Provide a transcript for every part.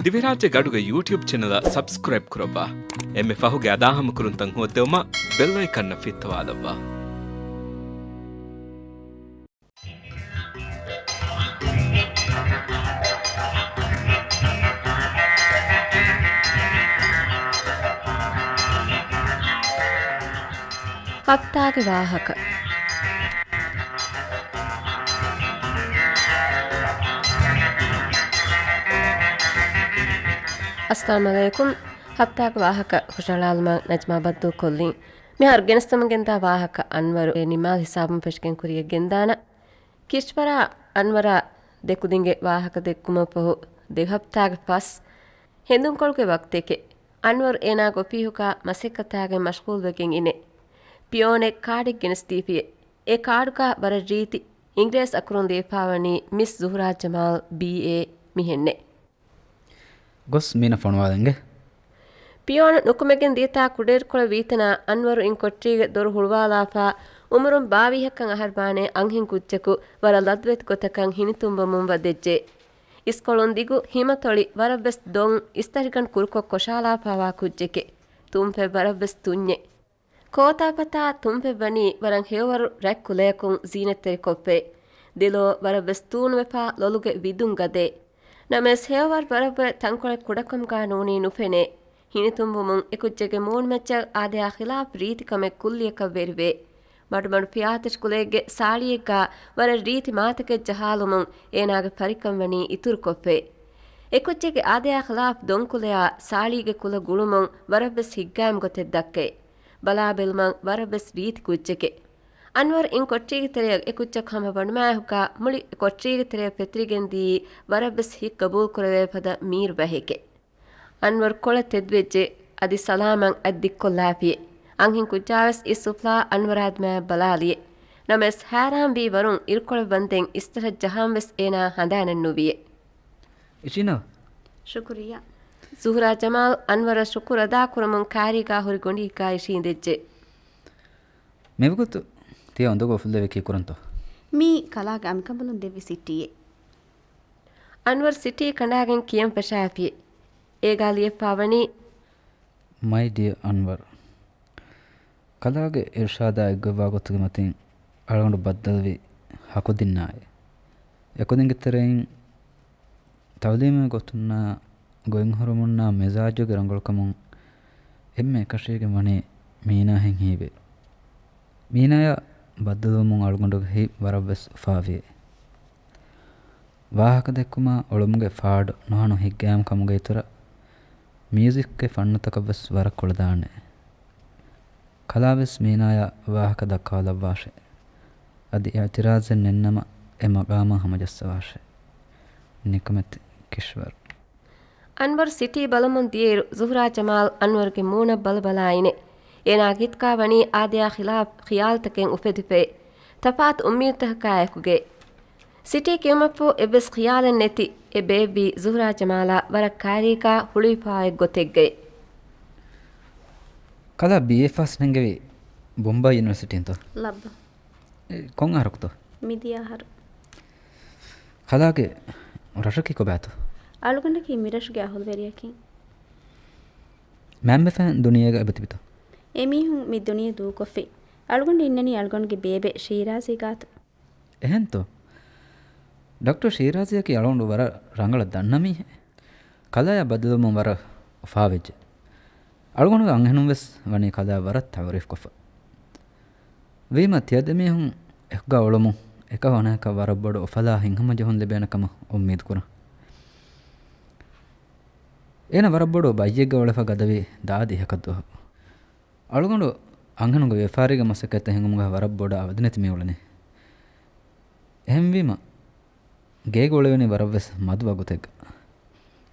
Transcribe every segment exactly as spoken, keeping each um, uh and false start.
ދިވެހިރާއްޖޭގެ އަޑުގެ ޔޫޓިއުބް ޗެނަލަށް ސަބްސްކްރައިބް ކުރައްވާ. އެންމެ ފަހުގެ އަދާހަމަކުރުންތައް ހޯއްދެވުމަށް ބެލް އައިކަންއަށް ފިއްތަވާލައްވާ. ހަފްތާގެ ވާހަކަ. އައްސަލާމު ޢަލައިކުމް. ހަފްތާގެ ވާހަކަ ހުށަހަޅާލުމަށް ނަޖްމާ ބައްދަލުކޮށްލީ. މިހާރު ގެނެސްދެމުން ގެންދާ ވާހަކަ އަންވަރު އެ ނިމާލް ހިސާބުން ފެށިގެން ކުރިޔަށް ގެންދާނަން. ކިޝްވަރާ އަންވަރާ ދެކުދިންގެ ވާހަކަ ދެއްކުމަށްފަހު ދެ ހަފްތާގެ ފަސް ހެނދުންކޮޅުގެ ވަގުތެކެ، އަންވަރު އޭނާގެ އޮފީހުގަ މަސައްކަތާގެން މަޝްޣޫލްވެގެން އިނެ. ޕިއޯނެއް ކާޑެއް ގެނެސްދީފިއެ. އެ ކާޑުގަ ވަރަށް ރީތި އިނގިރޭސި އަކުރުން ލިޔެފާވަނީ މިސް ޒުހުރާ ޖަމާލް ބީ އޭ މިހެންނެ. ގޮސް މީނަ ފޮނުވާލަންގެ. ޕިއޯނު ނުކުމެގެން ދިޔަތާ ކުޑައިރުކޮޅެއް ވީތަނާ އަންވަރު އިން ކޮޓަރީގެ ދޮރު ހުޅުވާލާފާ، އުމުރުން ބާވީހަކަށް އަހަރުވާނޭ އަންހެން ކުއްޖަކު ވަރަށް ލަދުވެތި ގޮތަކަށް ހިނިތުންވަމުން ވަދެއްޖެ. އިސްކޮޅުން ދިގު ހިމަތޮޅި ވަރަށްވެސް ދޮން އިސްތަށިގަނޑު ކުރުކޮށް ކޮށާލާފާވާ ކުއްޖެކެ. ތުންފަތް ވަރަށްވެސް ތުންޏެ. ކޯތާފަތާ ތުންފަތް ވަނީ ވަރަށް ހެޔޮވަރު ރަތް ކުލަޔަކުން ޒީނަތްތެރިކޮށްފައި. ދެލޯ ވަރަށްވެސް ތޫނުވެފާ ލޮލުގެ ވިދުން ގަދައެ. ނަމަވެސް ހެޔޮވަރު ވަރަށްވަރަށް ތަންކޮޅެއް ކުޑަކަމުގާ ނޫނީ ނުފެނޭ. ހިނިތުންވުމުން އެކުއްޖެއްގެ މޫނުމައްޗަށް އާދަޔާ ޚިލާފް ރީތިކަމެއް ކުއްލިއަކަށް ވެރިވޭ. މަޑުމަޑު ފިޔާތަށި ކުލައެއްގެ ސާޅީއެއްގާ ވަރަށް ރީތި މާތަކެއް ޖަހާލުމުން އޭނާގެ ފަރިކަން ވަނީ އިތުރުކޮށްފައި. އެކުއްޖެއްގެ އާދަޔާ ޚިލާފް ދޮންކުލަޔާ ސާޅީގެ ކުލަ ގުޅުމުން ވަރަށްވެސް ހިތްގައިމު ގޮތެއް ދައްކައި. ބަލާބެލުމަށް ވަރަށްވެސް ރީތި ކުއްޖެކެ. އަންވަރު އިން ކޮޓަރީގެ ތެރެއަށް އެކުއްޖަކު ހަމަ ވަނުމާއެކުގާ މުޅި ކޮޓަރީގެ ތެރެއަށް ފެތުރިގެން ދިޔީ ވަރަށްވެސް ހިތް ގަބޫލުކުރެވޭ ފަދަ މީރު ބަހެކެ. އަންވަރު ކޮޅަށް ތެދުވެއްޖެ. އަދި ސަލާމަށް އަތް ދިއްކޮށްލާފިއެ. އަންހެން ކުއްޖާވެސް އިސްއުފުލާ އަންވަރާ ދިމާއަށް ބަލާލިއެ. ނަމަވެސް ހައިރާންވީ ވަރުން އިރުކޮޅެއް ވަންދެން އިސްތަށަށް ޖަހާންވެސް އޭނާ ހަނދާނެއް ނުވިއެ. އިށީނަ؟ ޝުކުރިއްޔާ. ޒުހުރާ ޖަމާލް އަންވަރަށް ޝުކުރު އަދާކުރަމުން ކާރީގާ ހުރި ގޮނޑީގާ އިށީނދެއްޖެ. މިވަގުތު ތިޔަ އުނދަގޫ އުފުއްލެވި ކީކުރަންތޯ؟ މީ ކަލާގެ އަނބިކަނބަލުން ދެއްވި ސިޓީއެއް. އަންވަރު ސިޓީ ކަނޑާގެން ކިޔަން ފަށާފި. އޭގާ ލިޔެފާވަނީ. މައި ޑިއަ އަންވަރު. ކަލާގެ އިރުޝާދާ އެއްގޮތްވާ ގޮތުގެ މަތިން އަޅުގަނޑު ބައްދަލުވީ ހަކުދިންނާއި. އެކުދިންގެ ތެރެއިން ތައުލީމީ ގޮތުންނާ ގޮތްހުރުމުންނާ މިޒާޖުގެ ރަނގަޅުކަމުން އެންމެ އެކަށީގެން ވަނީ މީނާހެން ހީވޭ. މީނާޔާ ބައްދަލުވުމުން އަޅުގަނޑުގެ ހިތް ވަރަށްވެސް އުފާވިއޭ. ވާހަކަ ދެއްކުމާ އުޅުމުގެ ފާޑު ނުހަނު ހިތްގައިމު ކަމުގެ އިތުރަށް މިއުޒިކްގެ ފަންނުތަކަށްވެސް ވަރަށް ކޮޅަދާނެ. ކަލާވެސް މީނާޔާ ވާހަކަ ދައްކާލައްވާށެ. އަދި އިއުތިރާޒެއް ނެތްނަމަ އެ މަގާމަށް ހަމަޖައްސަވާށެ. ނިކަމެތި ކިޝްވަރު. އަންވަރު ސިޓީ ބަލަމުން ދިޔައިރު ޒުހުރާ ޖަމާލް އަންވަރުގެ މޫނަށް ބަލަބަލާ އިނެ. އޭނާގެ ހިތުގާ ވަނީ އާދަޔާ ޚިލާފް ޚިޔާލުތަކެއް އުފެދިފައި. ތަފާތު އުއްމީދުތަކަކާއެކުގައި. ސިޓީ ކިޔުމަށްފަހު އެއްވެސް ޚިޔާލެއް ނެތި އެ ބޭއްވީ ޒުހުރާ ޖަމާލާ ވަރަށް ކާރީގާ ހުޅުވިފާ އޮތް ގޮތެއްގައި. ކަލާ ބީއޭ ފާސް ނެންގެވީ ބޮމްބާއި ޔުނިވަރސިޓީންތޯ؟ ލައްބަ. އެ، ކޮން އަހަރަކުތޯ؟ މިދިޔަ އަހަރު. ކަލާގެ ރަށަކީ ކޮބާތޯ؟ އަޅުގަނޑަކީ މިރަށުގެ އަހުލުވެރިޔަކީ. މައިންބަފައިން ދުނިޔޭގަ އެބަތިބިތޯ؟ އެމީހުން މި ދުނިޔެ ދޫކޮށްފި. އަޅުގަނޑު އިންނަނީ އަޅުގަނޑުގެ ބޭބެ ޝީރާޒީ ގާތު. އެހެންތޯ؟ ޑޮކްޓަރ ޝީރާޒީއަކީ އަޅުގަނޑު ވަރަށް ރަނގަޅަށް ދަންނަ މީހެއް. ކަލާޔާ ބައްދަލުވުމުން ވަރަށް އުފާވެއްޖެ. އަޅުގަނޑުގެ އަންހެނުން ވެސް ވަނީ ކަލާ ވަރަށް ތައުރީފްކޮށްފަ. ވީމަ ތިޔަ ދެމީހުން އެކުގަ އުޅުމުން އެކަކު އަނެކަކަށް ވަރަށް ބޮޑު އުފަލާ ހިތްހަމަޖެހުން ލިބޭނެ ކަމަށް އުއްމީދު ކުރަން. އޭނަ ވަރަށް ބޮޑު ބައްޔެއްގަ އުޅެފަ ގަދަވީ ދާދި އިހަކަށް ދުވަހު. އަޅުގަނޑު އަންހެނުންގެ ވިޔަފާރީގެ މަސައްކަތްތައް ހިނގުމުގަ ވަރަށް ބޮޑަށް އަވަދިނެތި މި އުޅެނީ. އެހެންވީމަ، ގޭގަ އުޅެވެނީ ވަރަށްވެސް މަދު ވަގުތެއްގަ.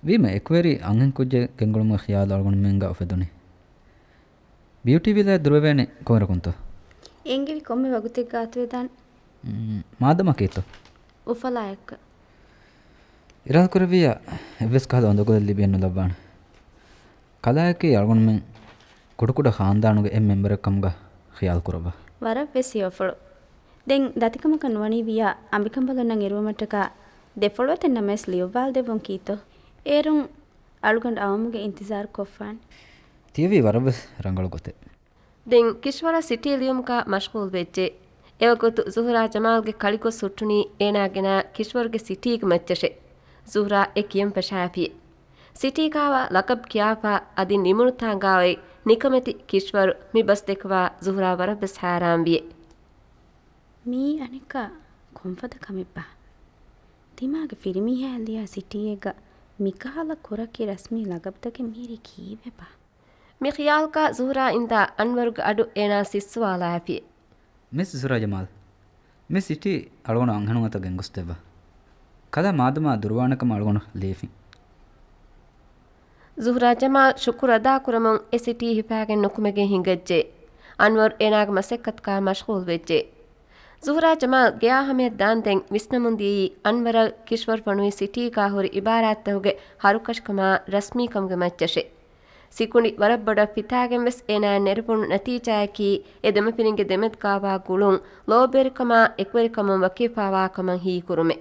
ވީމަ އެކުވެރި އަންހެން ކުއްޖެއް ގެންގުޅުމުގެ ޚިޔާލު އަޅުގަނޑުމެންގަ އުފެދުނީ. ބިޔޫޓީވިލާއަށް ދުރުވެވޭނެ ކޮންއިރަކުންތޯ؟ އެނގެވި ކޮންމެ ވަގުތެއްގަ އަތުވެދާނެ. މް، މާދަމާ ކީއްތޯ؟ އުފަލާއެއްގަ. އިރާދަކުރެއްވިއްޔާ އެއްވެސް ކަހަލަ އުނދަގުލެއް ލިބިއެއް ނުލައްވާނެ. ކަލާޔަކީ އަޅުގަނޑުމެން ކުޑަކުޑަ ޚާންދާނުގެ އެއް މެމްބަރެއް ކަމުގަ ޚިޔާލު ކުރައްވާ. ވަރަށް ވެސް ހެޔޮފުޅު. ދެން ދަތިކަމަކަށް ނުވަނީ ވިއްޔާ އަނބިކަނބަލުންނަށް އެރުވުމަށްޓަކާ ދެ ފޮޅުވަތެއް ނަމަވެސް ލިޔުއްވާލަދެއްވުން ކީއްތޯ؟ އޭރުން އަޅުގަނޑު އައުމުގެ އިންތިޒާރު ކޮށްފާނެ. ތިޔަވީ ވަރަށްވެސް ރަނގަޅު ގޮތެއް. ދެން ކިޝްވަރަށް ސިޓީ ލިޔުމުގަ މަޝްޣޫލް ވެއްޖެ. އެވަގުތު ޒުހުރާ ޖަމާލްގެ ކަޅި ގޮސް ހުއްޓުނީ އޭނާ ގެނައި ކިޝްވަރުގެ ސިޓީގެ މައްޗަށެ. ޒުހުރާ އެ ކިޔަން ފަށާފިއެ. ސިޓީގާވާ ލަޤަބް ކިޔާފަ އަދި ނިމުނުތާނގާ އޮތް ނިކަމެތި ކިޝްވަރު މި ބަސް ދެކުވާ ޒުހުރާ ވަރަށްވެސް ހައިރާންވިއެ. މީ އަނެއްކާ ކޮންފަދަ ކަމެއްބާ؟ ތިމާގެ ފިރިމީހާ ލިޔާ ސިޓީއެއްގަ މިކަހަލަ ކުރަކި ރަސްމީ ލަޤަބްތަކެއް މިހިރީ ކީއްވެބާ؟ މި ޚިޔާލުގަ ޒުހުރާ އިންދާ އަންވަރުގެ އަޑު އޭނާ ސިއްސުވާލާފި. މިސް ޒުހުރާ ޖަމާލް، މި ސިޓީ އަޅުގަނޑު އަންހެނުން އަތަށް ގެންގޮސްދެއްވާ. ކަލާ މާދަމާ ދުރުވާނެކަމަށް އަޅުގަނޑު ލިޔެފިން. ޒުހުރާ ޖަމާލް ޝުކުރު އަދާކުރަމުން އެ ސިޓީ ހިފާގެން ނުކުމެގެން ހިނގައްޖެ. އަންވަރު އޭނާގެ މަސައްކަތުގަ މަޝްޣޫލް ވެއްޖެ. ޒުހުރާ ޖަމާލް ގެޔާ ހަމަޔަށް ދާންދެން ވިސްނަމުން ދިޔައީ އަންވަރަށް ކިޝްވަރު ފޮނުވި ސިޓީގާ ހުރި އިބާރާތްތަކުގެ ހަރުކަށިކަމާ ރަސްމީކަމުގެ މައްޗަށެ. ސިކުނޑި ވަރަށް ބޮޑަށް ފިތާގެން ވެސް އޭނާއަށް ނެރެފުނު ނަތީޖާއަކީ އެ ދެމަފިރިންގެ ދެމެދުގާވާ ގުޅުން ލޯބިވެރިކަމާ އެކުވެރިކަމުން ވަކިވެފާވާ ކަމަށް ހީކުރުމެ.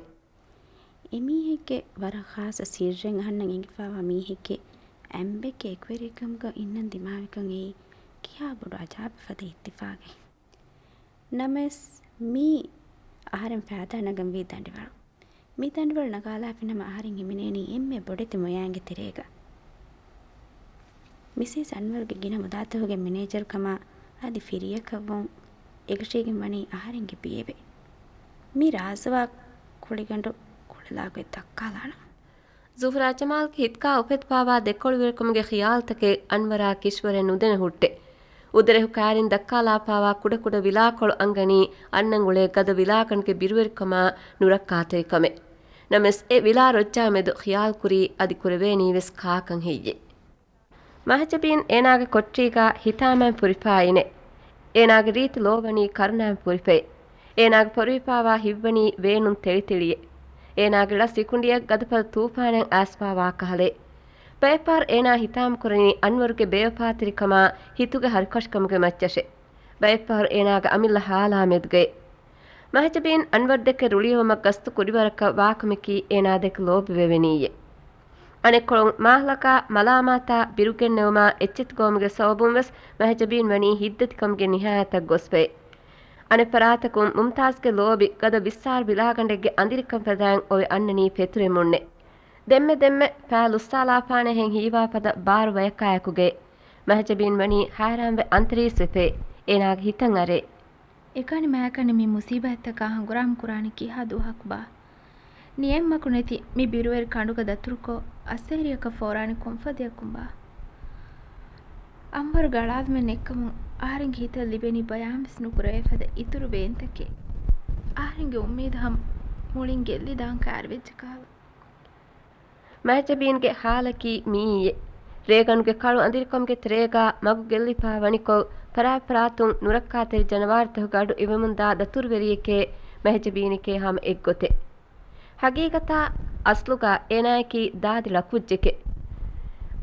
އެމީހެއްގެ ވަރަށް ޚާއްޞަ ސިއްރެއް އަހަންނަށް އެނގިފާވާ މީހެއްގެ އަނބެއްގެ އެކުވެރިކަމުގަ އިންނަން ދިމާވިކަން އެއީ ކިހާ ބޮޑު އަޖާއިބެއް ފަދަ އިއްތިފާގެއް. ނަމަވެސް މީ އަހަރެން ފައިދާ ނަގަންވީ ދަނޑިވަޅު. މި ދަނޑިވަޅު ނަގާލާފިނަމަ އަހަރެން ހިމެނޭނީ އެންމެ ބޮޑެތި މޮޔައިންގެ ތެރޭގަ. މިސިސް އަންވަރުގެ ގިނަ މުދާތަކުގެ މެނޭޖަރުކަމާ އަދި ފިރިޔަކަށްވުން އެކަށީގެން ވަނީ އަހަރެންގެ ބިއެވެ. މި ރާޒުވާ ކުޅިގަނޑު ކުޅެލާގޮތް ދައްކާލާނަން. ޒުހުރާ ޖަމާލްގެ ހިތުގާ އުފެދިފާވާ ދެކޮޅުވެރިކަމުގެ ޚިޔާލުތަކެއް އަންވަރާ ކިޝްވަރެއް ނުދެނެ ހުއްޓެ. އުދަރެހު ކާރިން ދައްކާލާފާވާ ކުޑަކުޑަ ވިލާކޮޅު އަންގަނީ އަންނަން އުޅޭ ގަދަ ވިލާގަނޑުގެ ބިރުވެރިކަމާ ނުރައްކާތެރިކަމެއް. ނަމަވެސް އެ ވިލާ ރޮއްޖާ މެދު ޚިޔާލުކުރީ އަދި ކުރެވޭނީވެސް ކާކަން ހެއްޔެ؟ މަހެޖަބީން އޭނާގެ ކޮޓަރީގާ ހިތާމައިން ފުރިފާ އިނެ. އޭނާގެ ރީތި ލޯވަނީ ކަރުނައިން ފުރިފައި. އޭނާގެ ފޮރުވިފާވާ ހިތްވަނީ ވޭނުން ތެޅިތެޅިއެ. އޭނާގެ ޅަ ސިކުނޑިއަށް ގަދަފަދަ ތޫފާނެއް އައިސްފާވާ ކަހަލައެ. ބައެއްފަހަރު އޭނާ ހިތާމަކުރަނީ އަންވަރުގެ ބޭވަފާތެރިކަމާ ހިތުގެ ހަރުކަށިކަމުގެ މައްޗަށެ. ބައެއްފަހަރު އޭނާގެ އަމިއްލަ ހާލާ މެދުގައެ. މަހެޖަބީން އަންވަރު ދެކެ ރުޅިއައުމަށް ގަސްތު ކުރިވަރަކަށް ވާކަމަކީ އޭނާ ދެކެ ލޯބިވެވެނީއެ. އަނެއްކޮޅުން މާހަލަކާ މަލާމާތާ ބިރުގެންނެވުމާ އެއްޗެތި ގޮވުމުގެ ސަބަބުން ވެސް މަހެޖަބީން ވަނީ ހިތްދަތިކަމުގެ ނިހާޔަތަށް ގޮސްފައެ. އަނެއް ފަރާތަކުން މުމްތާޒްގެ ލޯބި ގަދަ ވިއްސާރު ވިލާގަނޑެއްގެ އަނދިރިކަން ފަދައިން އޮވެ އަންނަނީ ފެތުރެމުންނެ. ދެންމެ ދެންމެ ފައި ލުއްސާލާފާނެހެން ހީވާ ފަދަ ބާރު ވަޔަކާއެކުގައެ. މަހެޖަބީން ވަނީ ހައިރާންވެ އަންތަރީސް ވެފައެ. އޭނާގެ ހިތަށް އަރައެ. އެކަނި މައިކަނި މި މުސީބާތްތަކާ ހަނގުރާމަ ކުރާނީ ކިހާ ދުވަހަކުބާ؟ ނިޔަންމަކު ނެތި މި ބިރުވެރި ކަނޑުގަ ދަތުރުކޮށް، އައްސޭރިއަކަށް ފޯރާނީ ކޮންފަދަޔަކުންބާ؟ އަންވަރުގެ އަޅާލުމެއް ނެތްކަމުން އަހަރެންގެ ހިތަށް ލިބެނީ ބަޔާންވެސް ނުކުރެވޭ ފަދަ އިތުރު ވޭންތަކެއް. އަހަރެންގެ އުއްމީދު ހަމަ މުޅިން ގެއްލިދާން ކައިރިވެއްޖެ ކަހަލަ. މަހެޖަބީންގެ ހާލަކީ މިއީއޭ. ރޭގަނޑުގެ ކަޅު އަނދިރިކަމުގެ ތެރޭގާ މަގު ގެއްލިފާ ވަނިކޮށް، ފަރާތް ފަރާތުން ނުރައްކާތެރި ޖަނަވާރުތަކުގެ އަޑު އިވެމުންދާ ދަތުރުވެރިއެކޭ މަހެޖަބީނެކޭ ހަމަ އެއްގޮތެއް. ހަގީގަތާ އަސްލުގަ އޭނާއަކީ ދާދި ޅަ ކުއްޖެކޭ.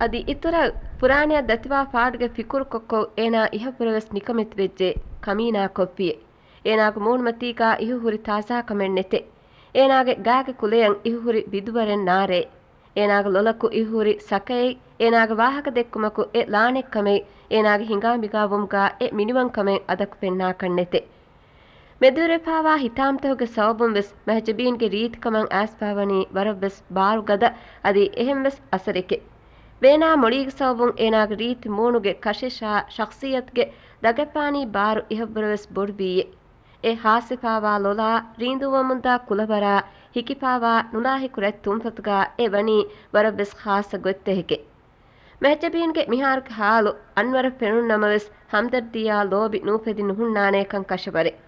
އަދި އިތުރަށް ފުރާނައަށް ދަތިވާ ފާޑުގެ ފިކުރުކޮށްކޮށް އޭނާ އިހަށްވުރެވެސް ނިކަމެތިވެއްޖެ، ކަމީނާކޮށްފިއެ. އޭނާގެ މޫނުމަތީގާ އިހު ހުރި ތާޒާކަމެއް ނެތެ. އޭނާގެ ގާގެ ކުލަޔަށް އިހު ހުރި ބިދުވަރެއް ނާރޭ. އޭނާގެ ލޮލަކު އިހު ހުރި ސަކައެއް، އޭނާގެ ވާހަކަ ދެއްކުމަކު އެ ލާނެއްކަމެއް، އޭނާގެ ހިނގާ މިގާ ވުމުގާ އެ މިނިވަންކަމެއް އަދަކު ފެންނާކަށް ނެތެ. މެދުވެރިވެފާވާ ހިތާމަތަކުގެ ސަބަބުން ވެސް މަހެޖަބީންގެ ރީތިކަމަށް އައިސްފާވަނީ ވަރަށްވެސް ބާރުގަދަ، އަދި އެހެންވެސް އަސަރެކެ. ވޭނާ މޮޅީގެ ސަބަބުން އޭނާގެ ރީތި މޫނުގެ ކަށިޝާ ޝަޚްސިއްޔަތުގެ ދަގައިފާނީ ބާރު އިހަށްވުރެވެސް ބޮޑުވީއެ. އެ ހާސްވެފާވާ ލޮލާ، ރީނދޫވަމުންދާ ކުލަވަރާ، ހިކިފާވާ ނުލާހިކު ރަތް ތުންފަތުގާ އެ ވަނީ ވަރަށްވެސް ޚާއްޞަ ގޮތްތަކެކޭ. މެހެޖަބީންގެ މިހާރުގެ ހާލު އަންވަރަށް ފެނުނު ނަމަވެސް، ހަމްދަރްދީއާ ލޯބި ނޫފެދި ނުހުންނާނޭކަން ކަށަވަރެއް.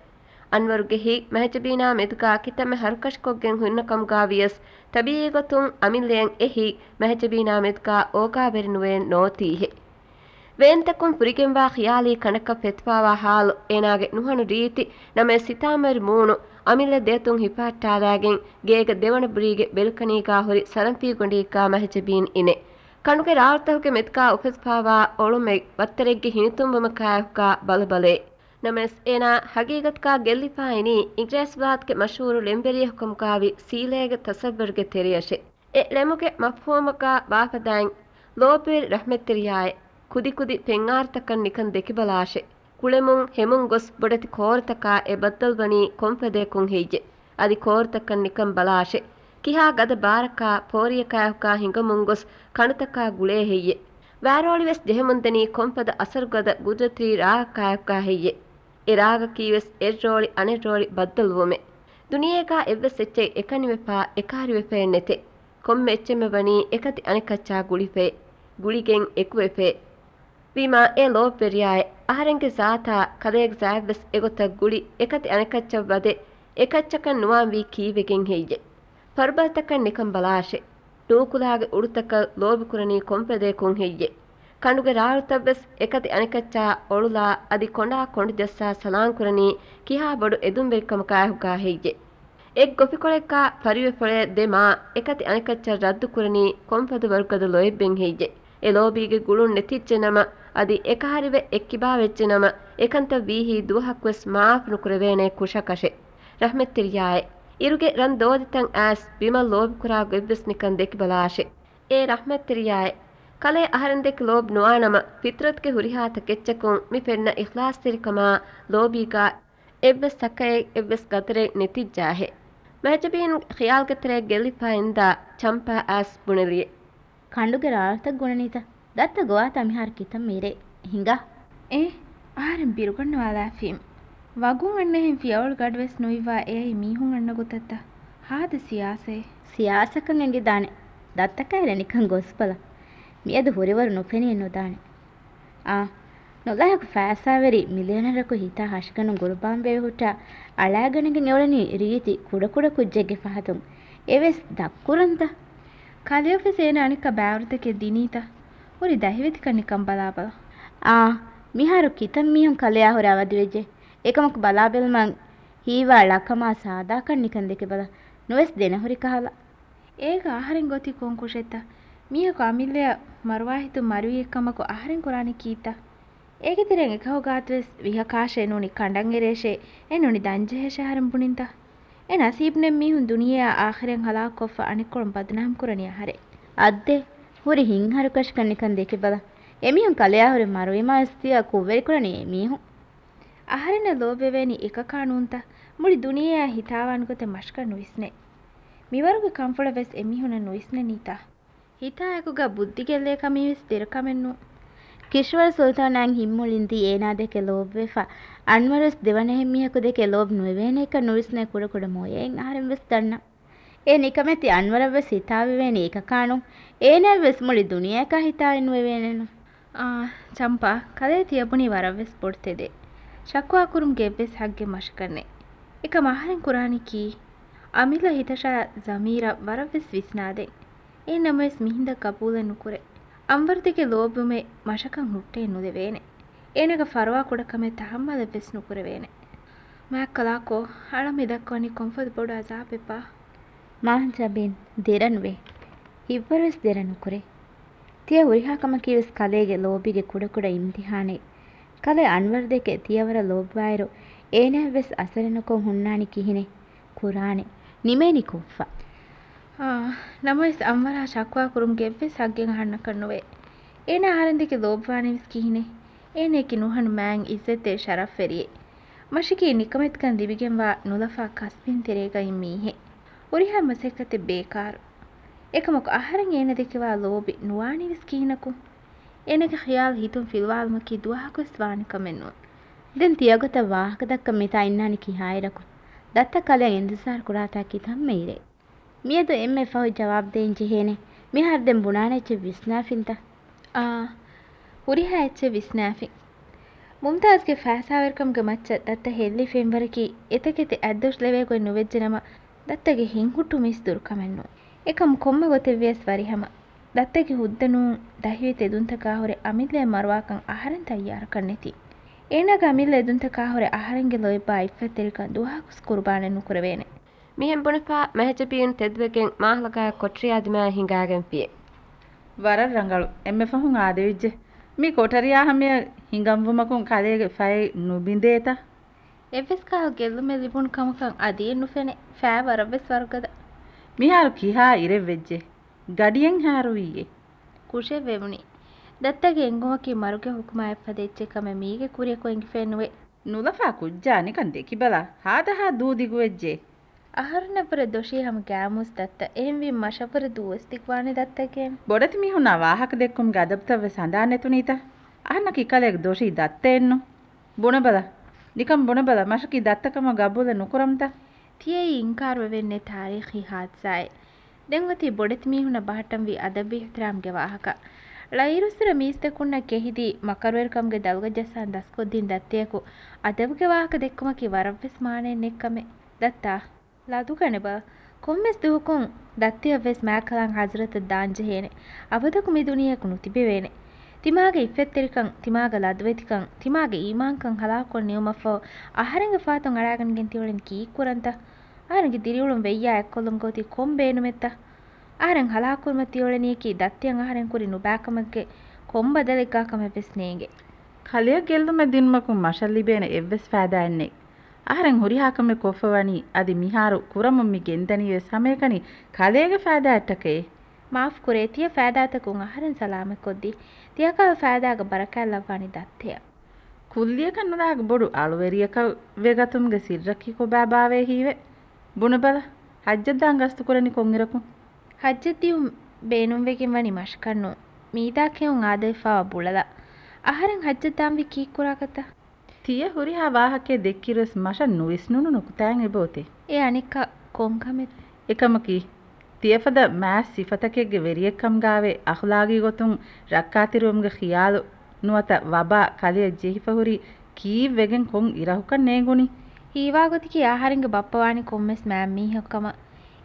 އަންވަރުގެ ހިތް މެހެޖަބީނާ މެދުގާ ކިތަންމެ ހަރުކަށިކޮށްގެން ހުންނަ ކަމުގާ ވިޔަސް، ތަބީޢީގޮތުން އަމިއްލައަށް އެ ހިތް މެހެޖަބީނާ މެދުގާ އޯގާވެރިނުވެ ނޯތީހެއް. ވޭންތަކުން ފުރިގެންވާ ޚިޔާލީ ކަނޑަކަށް ފެތުފާވާ ހާލު، އޭނާގެ ނުހަނު ރީތި، ނަމަވެސް ހިތާމަވެރި މޫނު، އަމިއްލަ ދޭތުން ހިފަހައްޓާލާގެން، ގޭގެ ދެވަނަ ބުރީގެ ބެލްކަނީގާ ހުރި ސަލަންފީ ގޮނޑީގާ މެހެޖަބީން އިނެ. ކަނޑުގެ ރާޅުތަކުގެ މެދުގާ އުފެދިފާވާ އޮޅުމެއް ވައްތަރެއްގެ ހިނިތުންވުމަކާއެކުގާ ބަލަބަލައެ. ނަމަވެސް އޭނާ ހަގީގަތުގާ ގެއްލިފާ އިނީ އިނގިރޭސިވިލާތުގެ މަޝްހޫރު ޅެންވެރިޔަކު ކަމުގާވި ސީލޭގެ ތަސައްވަރުގެ ތެރެއަށެ. އެ ޅެމުގެ މަފްހޫމަކާ ބާފަދައިން ލޯބިވެރި ރަޙްމަތްތެރިޔާއެ، ކުދިކުދި ފެންއާރުތަކަށް ނިކަން ދެކިބަލާށެ. ކުޅެމުން ހެމުން ގޮސް ބޮޑެތި ކޯރުތަކާ އެ ބައްދަލުވަނީ ކޮންފަދަޔަކުން ހެއްޔެ؟ އަދި ކޯރުތަކަށް ނިކަން ބަލާށެ. ކިހާ ގަދަ ބާރަކާ ފޯރިޔަކާއެކުގާ ހިނގަމުން ގޮސް ކަނޑުތަކާ ގުޅޭ ހެއްޔެ؟ ވާރޯޅިވެސް ޖެހެމުންދަނީ ކޮންފަދަ އަސަރުގަދަ ގުދްރަތީ ރާގަކާއެކުގާ ހެއްޔެ؟ އެ ރާގަކީވެސް އެއްރޯޅި އަނެއްރޯޅި ބައްދަލުވުމެއް. ދުނިޔޭގާ އެއްވެސް އެއްޗެއް އެކަނިވެފާ އެކަހަރިވެފައެއް ނެތެ. ކޮންމެ އެއްޗެއްމެ ވަނީ އެކަތި އަނެކައްޗާ ގުޅިފައެ، ގުޅިގެން އެކުވެފައެ. ވީމާ އޭ ލޯބިވެރިޔާއެ، އަހަރެންގެ ޒާތާ ކަލޭގެ ޒާތްވެސް އެގޮތަށް ގުޅި އެކަތި އަނެކައްޗަށް ވަދެ، އެކައްޗަކަށް ނުވާންވީ ކީއްވެގެން ހެއްޔެ؟ ފަރުބަދަތަކަށް ނިކަން ބަލާށެ. ނޫކުލާގެ އުޑުތަކަށް ލޯބިކުރަނީ ކޮންފަދަޔަކުން ހެއްޔެ؟ ކަނޑުގެ ރާޅުތައްވެސް އެކަތި އަނެކައްޗާ އޮޅުލާ އަދި ކޮނޑާ ކޮނޑު ޖައްސާ ސަލާންކުރަނީ ކިހާ ބޮޑު އެދުންވެރިކަމަކާއެކުގާ ހެއްޔެ؟ އެއް ގޮފިކޮޅެއްގާ ފަރިވެފޮޅެއް ދެ މާ އެކަތި އަނެކައްޗަށް ރައްދުކުރަނީ ކޮންފަދަ ވަރުގަދަ ލޯތްބެއް ހެއްޔެ؟ އެ ލޯބީގެ ގުޅުން ނެތިއްޖެ ނަމަ، އަދި އެކަހަރިވެ އެއްކިބާވެއްޖެ ނަމަ، އެކަންތައް ވީހީ ދުވަހަކުވެސް މާފު ނުކުރެވޭނެ ކުށަކަށެ. ރަޙްމަތްތެރިޔާއެ، އިރުގެ ރަން ދޯދިތައް އައިސް ބިމަށް ލޯބިކުރާ ގޮތްވެސް ނިކަން ދެކިބަލާށެ. އޭ ރަޙްމަތްތެރިޔާއެ، ކަލޭ އަހަރެންދެކެ ލޯބި ނުވާނަމަ، ފިޠްރަތުގެ ހުރިހާ ތަކެއްޗަކުން މި ފެންނަ އިޚްލާޞްތެރިކަމާ ލޯބީގާ އެއްވެސް ސަކައެއް، އެއްވެސް ގަދަރެއް ނެތިއްޖާހެ. މެހެޖަބީން ޚިޔާލްގެ ތެރޭ ގެއްލިފަ އިންދާ ޗަމްޕާ އައިސް ބުނެލިއެ. ކަނޑުގެ ރާޅުތައް ގުނަނީތަ؟ ދައްތަ ގޮވާތަ މިހާރު ކިތަންމެ އިރޭ. ހިނގާ. އޭ، އަހަރެން ބިރުގަންނަވާލާފީމް. ވަގުން އަންނަހެން ފިޔަވަޅު ގަޑުވެސް ނުއިއްވާ އެއައީ މީހުން އަންނަ ގޮތަށްތަ؟ ހާދަ ސިޔާސައެއް. ސިޔާސަކަން އެނގިދާނެ. ދައްތަކައިރެ ނިކަން ގޮސްބަލަ. މިއަދު ހުރިވަރު ނުފެނޭ ނުދާނެ. އާ، ނުލާހަކު ފައިސާވެރި މިލިއަނަރަކު ހިތާ ހަށިގަނޑު ގުރުބާންވެވި ހުއްޓާ އަޅާގަނެގެން އެއުޅެނީ ރީތި ކުޑަކުޑަ ކުއްޖެއްގެ ފަހަތުން. އެވެސް ދަށްކުރަންތަ؟ ކަލެޔަށްވެސް އޭނަ އަނެއްކާ ބާރުތަކެއް ދިނީތަ؟ ހުރި ދަހިވެތިކަން ނިކަން ބަލާބަލަ. އާ، މިހާރު ކިތަން މީހުން ކަލެޔާ ހުރެ އަވަދިވެއްޖެ. އެކަމަކު ބަލާބެލުމަށް ހީވާ ޅަކަމާ ސާދާކަން ނިކަން ދެކެބަލަ. ނުވެސް ދެނަހުރި ކަހަލަ. އޭގަ އަހަރެން ގޮތީ ކޮން ކުށެއްތަ؟ މީހަކު އަމިއްލަޔަށް މަރުވާހިތުން މަރުވިއެއްކަމަކު އަހަރެން ކުރާނީ ކީއްތަ؟ އޭގެ ތެރެއިން އެކަހަލަ ގާތުވެސް ވިހަކާށޭ ނޫނީ ކަނޑަށް އެރޭށޭ، އެ ނޫނީ ދަންޖެހޭށޭ އަހަރެން ބުނިންތަ؟ އެ ނަސީބު ނެތް މީހުން ދުނިޔެއާ އާޚިރަތް ހަލާކުކޮށްފަ އަނެއްކޮޅުން ބަދުނާމް ކުރަނީ އަހަރެން. އައްދޭ، ހުރި ހިތްހަރުކަށިކަން ނިކަން ދެކިބަލަ. އެމީހުން ކަލެޔާ ހުރެ މަރުވީމާވެސް ތިޔަ ކުށްވެރިކުރަނީ އެމީހުން. އަހަރެންނަށް ލޯބިވެވޭނީ އެކަކާ ނޫންތަ؟ މުޅި ދުނިޔެއާ ހިތާވާނެ ގޮތެއް މަށަކަށް ނުވިސްނޭ. މިވަރުގެ ކަންފުޅަށް ވެސް އެމީހުންނަށް ނުވިސްނެނީތަ؟ ހިތާއެކުގަ ބުއްދި ގެއްލޭ ކަމީވެސް ދެރަ ކަމެއް ނޫން. ކިޝްވަރު ސުލްތާނާއިން ހިތްމުޅިން ދީ އޭނާ ދެކެ ލޯބިވެފަ، އަންވަރުވެސް ދެވަނަ އެހެން މީހަކު ދެކެ ލޯބި ނުވެވޭނެކަން ނުވިސްނޭ ކުޑަކުޑަ މޮޔައިން އަހަރެން ވެސް ދަންނަ. އެ ނިކަމެތި އަންވަރަށްވެސް ހިތާވެވޭނީ އެކަކާނު. އޭނާއަށްވެސް މުޅި ދުނިޔެއަކާ ހިތާވެ ނުވެވޭނެނު. އާ، ޗަމްޕާ، ކަލޭ ތިޔަބުނީ ވަރަށްވެސް ބޮޑު ތެދެއް. ޝަކުވާ ކުރުމުގެ އެއްވެސް ހައްގެއް މަށަކަށްނެތް. އެކަމް އަހަރެން ކުރާނީ ކީއް؟ އަމިއްލަ ހިތަށާ ޒަމީރަށް ވަރަށްވެސް ވިސްނާދޭން. އެހެންނަމަވެސް މިހިނދަށް ގަބޫލެއް ނުކުރޭ. އަންވަރުދެކެ ލޯބިވުމެއް މަށަކަށް ހުއްޓައެއް ނުލެވޭނެ. އޭނާގެ ފަރުވާ ކުޑަކަމެއް ތަހައްމަލެއްވެސް ނުކުރެވޭނެ. މާތްކަލާކޯ، އަޅަން މި ދައްކަވަނީ ކޮންފަދަ ބޮޑު އަޒާބެއްބާ؟ މާހަންޖަބީން، ދެރަނުވޭ. ހިތްވަރުވެސް ދެރަ ނުކުރޭ. ތިޔަ ހުރިހާ ކަމަކީވެސް ކަލޭގެ ލޯބީގެ ކުޑަކުޑަ އިމްތިހާނެއް. ކަލޭ އަންވަރުދެކެ ތިޔަ ވަރަށް ލޯބިވާއިރު، އޭނާއަށްވެސް އަސަރެއް ނުކޮށް ހުންނާނީ ކިހިނެއް؟ ކުރާނެ. ނިމޭނީ ކޮށްފަ. އާ، ނަމަވެސް އަންވަރާ ޝަކުވާ ކުރުމުގެ އެއްވެސް ހައްގެއް އަހަންނަކަށް ނުވޭ. އޭނާ އަހަރެންދެކެ ލޯބިވާނީވެސް ކިހިނެއް؟ އޭނައަކީ ނުހަނު މާތް އިއްޒަތްތެރި ޝަރަފްވެރިއެއް. މަށަކީ ނިކަމެތިކަން ލިބިގެންވާ ނުލަފާ ކަސްބިންތެރޭގައި މީހެއް. ހުރިހާ މަސައްކަތެއް ބޭކާރު. އެކަމަކު އަހަރެން އޭނަ ދެކެވާ ލޯބި ނުވާނީވެސް ކިހިނަކު؟ އޭނަގެ ޚިޔާލު ހިތުން ފިލުވާލުމަކީ ދުވަހަކުވެސް ވާނެ ކަމެއް ނޫން. ދެން ތިޔަގޮތަށް ވާހަކަ ދައްކަން މިތާ އިންނާނީ ކިހާއިރަކު؟ ދައްތަ ކަލޭ އިންތިޒާރު ކުރާތާ ކިތަންމެ އިރޭ. މިއަދު އެންމެ ފަހު ޖަވާބު ދޭން ޖެހޭނެ. މިހާރު ދެން ބުނާނެ އެއްޗެއް ވިސްނާފިންތަ؟ އާ، ހުރިހާ އެއްޗެއް ވިސްނާފިން. މުމްތާޒްގެ ފައިސާވެރިކަމުގެ މައްޗަށް ދައްތަ ހެއްލި ފެންވަރަކީ އެތަކެތި އަތްދޮށް ލެވޭ ގޮތް ނުވެއްޖެނަމަ، ދައްތަގެ ހިތްހުއްޓުމީސް ދުރުކަމެއް ނޫން. އެކަމް ކޮންމެ ގޮތެއްވިޔަސް ވަރިހަމަ، ދައްތަގެ ހުއްދަ ނޫން ދަހިވެތި އެދުންތަކާ ހުރެ އަމިއްލައަށް މަރުވާކަން އަހަރެން ތައްޔާރަކަށް ނެތި. އޭނާގެ އަމިއްލަ އެދުންތަކާ ހުރެ އަހަރެންގެ ލޯތްބާ އިއްފަތްތެރިކަން ދުވަހަކުސް ކުރުބާނެއް ނުކުރެވޭނެ. މިހެން ބުނެފާ މެހެޖަބީން ތެދުވެގެން މާހަލަގާ ކޮޓަރިޔާ ދިމާއަށް ހިނގާގެންފިއެ. ވަރަށް ރަނގަޅު. އެންމެ ފަހުން އާދެވިއްޖެ. މި ކޮޓަރިޔާ ހަމަޔަށް ހިނގަންވުމަކުން ކަލޭގެ ފައެއް ނުބިނދޭތަ؟ އެއްވެސް ކަހަލަ ގެއްލުމެއް ލިބުނު ކަމަކަށް އަދިއެއް ނުފެނޭ. ފައި ވަރަށްވެސް ވަރުގަދަ. މިހާރު ކިހާ އިރެއްވެއްޖެ؟ ގަޑިއެއް ހާރުވީއޭ. ކުށެއް ވެވުނީ. ދައްތަގެ އެންގުމަކީ މަރުގެ ހުކުމާ އެއްފަދަ އެއްޗެއް ކަމެއް މީގެ ކުރިއަކު އެނގިފައެއް ނުވޭ. ނުލަފާ ކުއްޖާ ނިކަން ދެކިބަލަ، ހާދަހާ ދޫ ދިގުވެއްޖެ. އަހަރުންނަށްވުރެ ދޮށީ ހަމަ ގާމޫސް ދައްތަ. އެހެންވީމަ މަށަށްވުރެ ދޫވެސް ދިގުވާނެ ދައްތަގެން. ބޮޑެތި މީހުންނާ ވާހަކަ ދެއްކުމުގެ އަދަބުތައްވެސް ހަނދާން ނެތުނީތަ؟ އަހަންނަކީ ކަލޭގެ ދޮށީ ދައްތައެއްނު. ބުނެބަލަ. ނިކަން ބުނެބަލަ، މަށަކީ ދައްތަކަމަށް ގަބޫލެއް ނުކުރަމުތަ؟ ތިޔައީ އިންކާރުވެވެންނެއް ތާރީޚީ ހާދިސާއެއް. ދެން އޮތީ ބޮޑެތި މީހުންނަށް ބަހައްޓަންވީ އަދަބު އިޙްތިރާމްގެ ވާހަކަ. ޅައިރުއްސުރެ މީސްތަކުންނަށް ކެހިދީ، މަކަރުވެރިކަމުގެ ދަލުގަ ޖައްސާން ދަސްކޮށްދިން ދައްތަޔަކު އަދަބުގެ ވާހަކަ ދެއްކުމަކީ ވަރަށްވެސް މާނައެއް ނެތް ކަމެއް. ދައްތާ، ލަދުގަނެބަ. ކޮންމެސް ދުވަހަކުން ދައްތަޔަށްވެސް މާތްކަލާނގެ ޙަޟްރަތަށް ދާންޖެހޭނެ. އަބަދަކު މި ދުނިޔެއަކު ނުތިބެވޭނެ. ތިމާގެ އިއްފަތްތެރިކަން، ތިމާގެ ލަދުވެތިކަން، ތިމާގެ އީމާންކަން ހަލާކުކޮށް ނިމުމަށްފަހު، އަހަރެންގެ ފާތުން އަޅާގަނެގެން ތިއުޅެނީ ކީއްކުރަންތަ؟ އަހަރެންގެ ދިރިއުޅުން ވެއްޔާ އެއްކޮށްލުމުގަ އޮތީ ކޮން ބޭނުމެއްތަ؟ އަހަރެން ހަލާކުކުރުމަށް ތިއުޅެނީކީ ދައްތަޔަށް އަހަރެން ކުރި ނުބާކަމެއްގެ ކޮން ބަދަލެއްގާކަމެއްވެސް ނޭނގެ. ކަލެއަށް ގެއްލުމެއް ދިނުމަކުން މަށަށް ލިބޭނެ އެއްވެސް ފައިދާއެއް ނެތް. އަހަރެން ހުރިހާ ކަމެއް ކޮށްފަ ވަނީ، އަދި މިހާރު ކުރަމުން މި ގެންދަނީވެސް ހަމައެކަނި ކަލޭގެ ފައިދާއަށްޓަކައޭ. މާފުކުރޭ، ތިޔަ ފައިދާތަކުން އަހަރެން ސަލާމަތްކޮށްދީ. ތިޔަކަހަލަ ފައިދާގަ ބަރަކާތް ލައްވާނީ ދައްތަޔަށް. ކުއްލިއަކަށް ނުލާގެ ބޮޑު އަޅުވެރިޔަކަށް ވެގަތުމުގެ ސިއްރަކީ ކޮބާ ބާވޭ ހީވެ؟ ބުނެބަލަ، ޙައްޖަށްދާން ގަސްތުކުރަނީ ކޮންއިރަކުން؟ ޙައްޖަށްދިޔުން ބޭނުންވެގެން ވަނީ މަށަކަށްނޫން. މީދާ ކެއުން އާދަވެފާވާ ބުޅަލަށް. އަހަރެން ޙައްޖަށްދާންވީ ކީއްކުރާކަށްތަ؟ ތިޔަ ހުރިހާ ވާހަކައެއް ދެއްކިއިރުވެސް މަށަށް ނުވިސްނުނު ނުކުތާއެއް އެބައޮތޭ. އެ އަނެއްކާ ކޮންކަމެއް؟ އެކަމަކީ، ތިޔަފަދަ މާތް ސިފަތަކެއްގެ ވެރިއެއްކަމުގާވެ، އަޚްލާގީ ގޮތުން ރައްކާތެރިވުމުގެ ޚިޔާލު ނުވަތަ ވަބާ ކަލެއަށް ޖެހިފަ ހުރީ ކީއްވެގެން ކޮން އިރަކުކަން ނޭނގުނީ؟ ހީވާގޮތަކީ އަހަރެންގެ ބައްޕަ ވާނީ ކޮންމެސް މާތް މީހަކު ކަމަށް.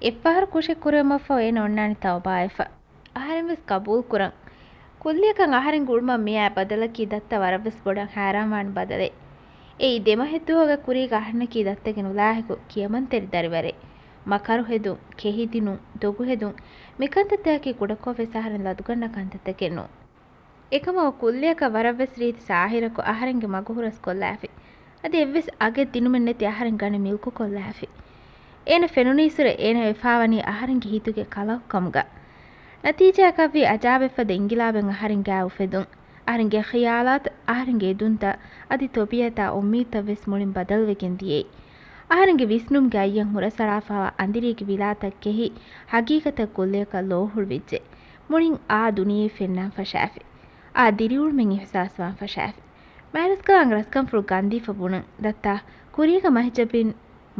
އެއްފަހަރު ކުށެއް ކުރެވުމަށްފަހު އޭނަ އޮންނާނީ ތައުބާވެފަ. އަހަރެންވެސް ގަބޫލުކުރަން. ކުއްލިއަކަށް އަހަރެން އުޅުމަށް މިއައި ބަދަލަކީ ދައްތަ ވަރަށްވެސް ބޮޑަށް ހައިރާންވާން ބަދަލެއް. އެއީ ދެމަހެއްދުވަހުގެ ކުރީގަ އަހަންނަކީ ދައްތަގެ ނުލާހިކު ކިޔަމަންތެރި ދަރިވަރެއް. މަކަރު ހެދުން، ކެހިދިނުން، ދޮގު ހެދުން، މިކަންތައްތަކަކީ ކުޑަކޮށްވެސް އަހަރެން ލަދުގަންނަ ކަންތައްތަކެއް ނޫން. އެކަމަކު ކުއްލިއަކަށް ވަރަށްވެސް ރީތި ސާހިރަކު އަހަރެންގެ މަގު ހުރަސްކޮށްލާފި. އަދި އެއްވެސް އަގެއް ދިނުމެއް ނެތި އަހަރެން ގަނެ މިލްކުކޮށްލާފި. އޭނަ ފެނުނީއްސުރެ އޭނަ ވެފާވަނީ އަހަރެންގެ ހިތުގެ ކަލަކުކަމުގަ. ނަތީޖާއަކަށްވީ އަޖާބެއްފަދަ އިންގިލާބެއް އަހަރެންގާ އުފެދުން. އަހަރެންގެ ޚިޔާލާތު، އަހަރެންގެ އެދުންތައް، އަދި ތޮބީއަތާ އުއްމީދުތައްވެސް މުޅިން ބަދަލުވެގެން ދިޔައީ. އަހަރެންގެ ވިސްނުމުގެ އައްޔަން ހުރަސްއަޅާފައިވާ އަނދިރީގެ ވިލާތައް ކެހި، ހަގީގަތަށް ކުއްލިއަކަށް ލޯހުޅުވިއްޖެ. މުޅިން އާ ދުނިޔެ ފެންނާން ފަށާފި. އާ ދިރިއުޅުމެއް އިޙްސާސްވާން ފަށާފި. މާތްރަސްކަލާނގެ ރަސްކަންފުޅު ގަންދީފަ ބުނަން ދައްތާ، ކުރީގަ މަހެޖަބީން